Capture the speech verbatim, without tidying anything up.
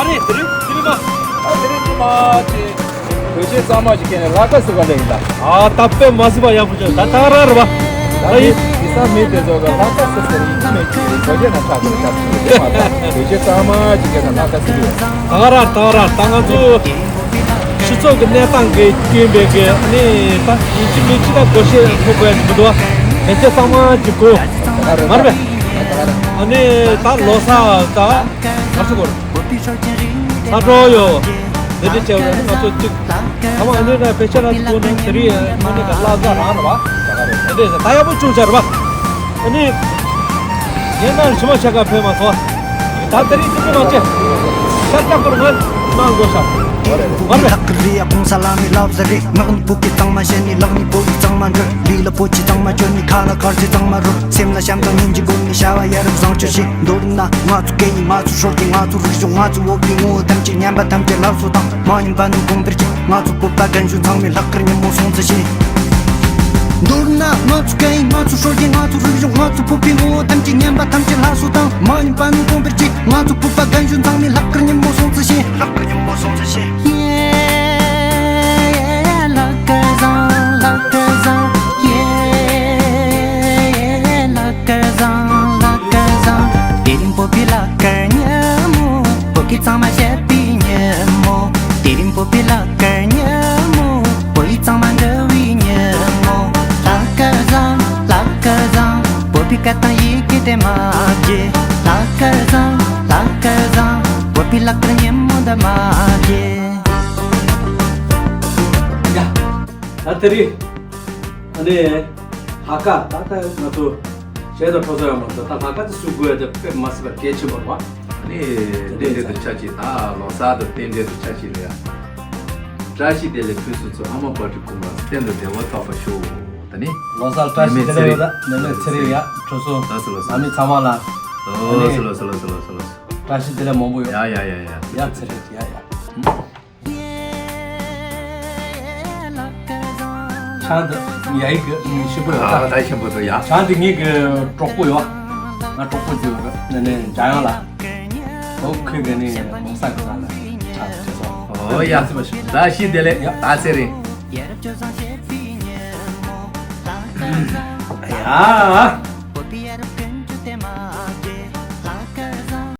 ཨ་རེ་དེ་རིང་དེ་རིང་མ། ཨ་དེ་རིང་དེ་མ་ཅི། བོད་ཆས་གཙང་མ་ཅིག་གྱོན་ནས་ལྷག་དཀར་བསུ་བ་ལེགས་ལ། ཨ་ད་དཔེ་མ་སྲིད་པ་ཡག་པོ་བྱུང་། ད་ད་ག་རང་རེད་པ། ད་ད་ཡིན། དེ་ས་མི་དེ་ཚོ་ག་ལྷག་དཀར་བསུ་ཟེར་ཡིན་གྱི་མེད་ཀྱི། བོད་ཆས་ན་ཁྲག་ཁྲག་ཁྲག་ཁྲག་དེ་མ་ད་བོད་ཆས་གཙང་མ་ཅིག་གྱོན་ནས་ལྷག་དཀར་བསུ་གི་ཡོད། ད་ག་རང་ད་ག་རང་ད་ང་ཚོ་སྤྱི་ཚོགས་ཀྱི་གནས་སྟངས་ཀྱི་སྐྱོན་པའི་གི་ནི་ད་ཡིན་གཅིག་མིན་གཅིག་ད་སྒོར་གཞས་ཐོབ་དགོས་ཡ་ཅིག་མི་འདུག་བ། བོད་ཆས་གཙང་མ་ཅིག་གོན། མ་རེད་པས། ཨ་ནི་ད་ལོ་གསར་ད་ང་ཚོ་གོ་རེད། ས་གྲོགས་ཡོད། དེ་འདྲ་བྱས་པ་ནི་ང་ཚོ་གཅིག་ཚང་མ་ཨ་ནི་ན་ཕལ་ཆེར་ན་གཅིག་པོ་ནི་དེ་རིང་ཨ་ནི་ག་ལྷག་དཀར་རང་རེད་པ། དེ་འདྲ་ད་ཡག་པོ་བྱུང་ཆ་རེད་པ། ཨ་ནི་ངས་ན་ཞི་མ་ཆ་ག་ཕེབས་མ་སོང་། ད་དེ་རིང་དེ་འདྲ་མ་བྱེད། ཤ་སྟག་པོར་ང་ནང་དགོས་ཤག་མ་རེད། ལག་གི་རི་ཡ་གོང་ས་ལ་མི་ལབ་ཟེར་རེད། ངག་ནི་བོད་སྐད་གཙང་མ་བཤད་ནི། ལག་ནི་བོད་ཡིག་གཙང་མ་འབྲི། ལུས་ལ་བོད་ཆས་གཙང་མ་གྱོན་ནི། ཁ་ལ་དཀར་ཆས་གཙང་མ་རུལ། སེམས་ལ་བྱམས་དང་སྙིང་རྗེ་དགོས་ནི། བྱ་བ་ཡ་རབས་བཟང་སྤྱོད་བྱེད། མདོར་ན་ང་ཚོ་སྐད་ཡིག་ང་ཚོ་སྲོལ་རྒྱུན། ང་ཚོ་རིག་གཞུང་། ང་ཚོ་བོད་པའི་ངོ་བོ་ཐམས་ཅད། ངན་པ་ཐམས་ཅད་སླར་གསོ་དང་། མ་ཡིན་པ་ནི་གོང་འཕེལ་གྱིས། ང་ཚོ་བོད་པ་རྒན་གཞོན་ཚང་མས་ལྷག་དཀར་ཉིན་མོ་སྲུང་བརྩི་བྱེད། མདོར་ན་ང་ཚོ་སྐད་ཡིག་ང་ཚོ་སྲོལ་རྒྱུན། ང་ཚོ་རིག་གཞུང་། ང་ཚོ་བོད་པའི་ངོ་བོ་ཐམས་ཅད། ངན་པ་ཐམས་ཅད་སླར་གསོ་དང་། མ་ཡིན་པ་ནི་གོང་འཕེལ་གྱིས། ང་ཚོ་བོད་པ་རྒན་གཞོན་ཚང་མས་ལྷག་དཀར་ཉིན་མོ་སྲུང་བརྩི་བྱེད། ལྷག་དཀར་ཉིན་མོ་སྲུང་བརྩི་བྱེད། ལྷག་དཀར་བཟང་། ལྷག་དཀར་བཟང་། ལྷག་དཀར་བཟང་། ལྷག་དཀར་བཟང་། དེ་རིང་བོད་པའི་ལྷག་དཀར་ཉིན་མོ། བོད་སྐད་གཙང་མ་བཤད་པའི་ཉིན་མོ། དེ་རིང་བོད་པའི་ལྷག་དཀར་ཉིན་མོ། བོད་ཡིག་གཙང་མ་འབྲི་བའི་ཉིན་མོ། ལྷག་དཀར་བཟང་། ལྷག་དཀར་བཟང་། བོད་པའི་སྐད་དང་ཡི་གེ་དེ་མ་བརྗེད། ལྷག་དཀར་བཟང་། ལྷག་དཀར་བཟང་། བོད་པའི་ལྷག་དཀར་ཉིན་མོ་འདི་མ་བརྗེད། ཡ། ད་དེ་རིང་ཨ་ནི་ལྷག་དཀར་ད་ལྟ་ང་ཚོ་གཞས་དང་འཁྲབ་སྟོན་ཡོད་མ་རེད། ད་ལྷག་དཀར་དེ་བསུ་དགོས་ཡ་དེ་དཔེ་མ་སྲིད་པ་གལ་ཆེན་པོ་རེད་པ། ཨ་ནི་རྟེན་འབྲེལ་དུ་ཆ་གཅིག་ད་ལོ་གསར་དང་རྟེན་འབྲེལ་དུ་ཆ་གཅིག་རེད་ཡ། བཀྲ་ཤིས་བདེ་ལེགས་ཕུན་སུམ་ཚོགས། ཨ་མ་བྷ་ཊི་ཀུ་མར་གཏན་དུ་བདེ་བ་ཐོབ་པར་ཤོག་ད་ནི་ལོ་གསར་བཀྲ་ཤིས་བདེ་ལེགས་ཡོད། ད་ནེ་ནེ་ཚེ་རིང་ཡ་ཁྲོ་སོ། ལགས་སོ་ལགས་སོ། ཨ་མི་ཚང་མ་ལ་ལགས་སོ་ལགས་སོ་ལགས་སོ་ལགས་སོ་ལགས་སོ། བཀྲ་ཤིས་བདེ་ལེགས་མང་པོ་ཡོད། ཡ་ཡ་ཡ་ཡ། ཡ་ཚེ་རིང་ཡ་ཡ། ཆང་འདི་ཡ་ཡིག་གི་ཞིམ་པོ་ཡོད་ཨ། ད་ཞིམ་པོ་འདུག་ཡ། ཆང་འདི་ངེད་ཀྱི་གྲོགས་པོ་ཡོད། ང་གྲོགས་པོ་འདི་ཡོད་ནི་ནི་འཇམ་དབྱངས་ལགས། ཨོ་ཁོས་གི་ནི་མོ་ས་གི་ས་ལ་ཆང་འདི་སོང་། ཨོ་ཡ། ད་ཞིག་བདེ་ལེགས་ཡ། ད་ཚེ་རིང་། ཡ།